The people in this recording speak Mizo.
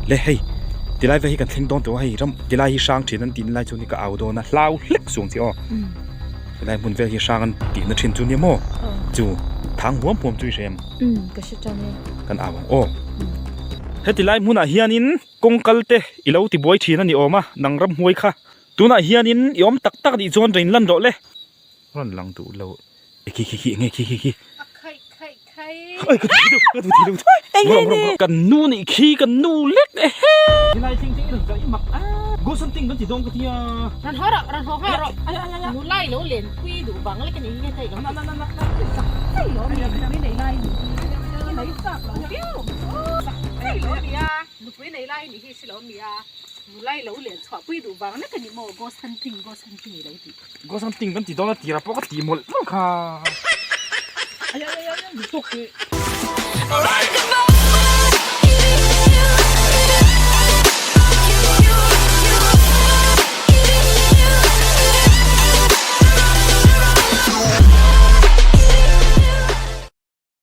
Le hei tilai vel hi kan thleng dawn tawh a hei ram tilai hi hrang thin an tih na lai chu ni ka au dawn a hlau hlek suang che aw helai hmun vel hi hrang an tih na thin chu nia maw chu thang huam huam chu i hre em ka hre tan e kan au ang aw heti lai hmunah hianin kawng kal te i lo ti buai thin a ni awm a nang ramhnuai kha tunah hianin i awm tak tak nih chuan rain lan rawh le. Rawn lang duh lo e khi khi khi enge khi khi khi. A khaih khaih khaih. Ai ka duh ka duh thei lo Enge ni. Kan nu nih khi kan nu lek e he. Helai thing thing i rawn kalh i mak a. Go something kan ti dawn ka tia. Ran haw rawh ran haw nghal rawh. Nu lai lo len pui duh vang lek a ni nge hei lo. Na na na na. Hei lo mi nupui nei lai nih hi i nei chak lo viau ang chu aw. Hei lo mi a nupui nei lai nih hi si lo mi a nu lai lo len chhuah pui duh vang lek a ni maw ghost hunting ghost hunting i lo tih. Ghost hunting kan ti dawn a tirah pawh ka tih mawlh mawlh kha. Ai ai ai ai tawk teh.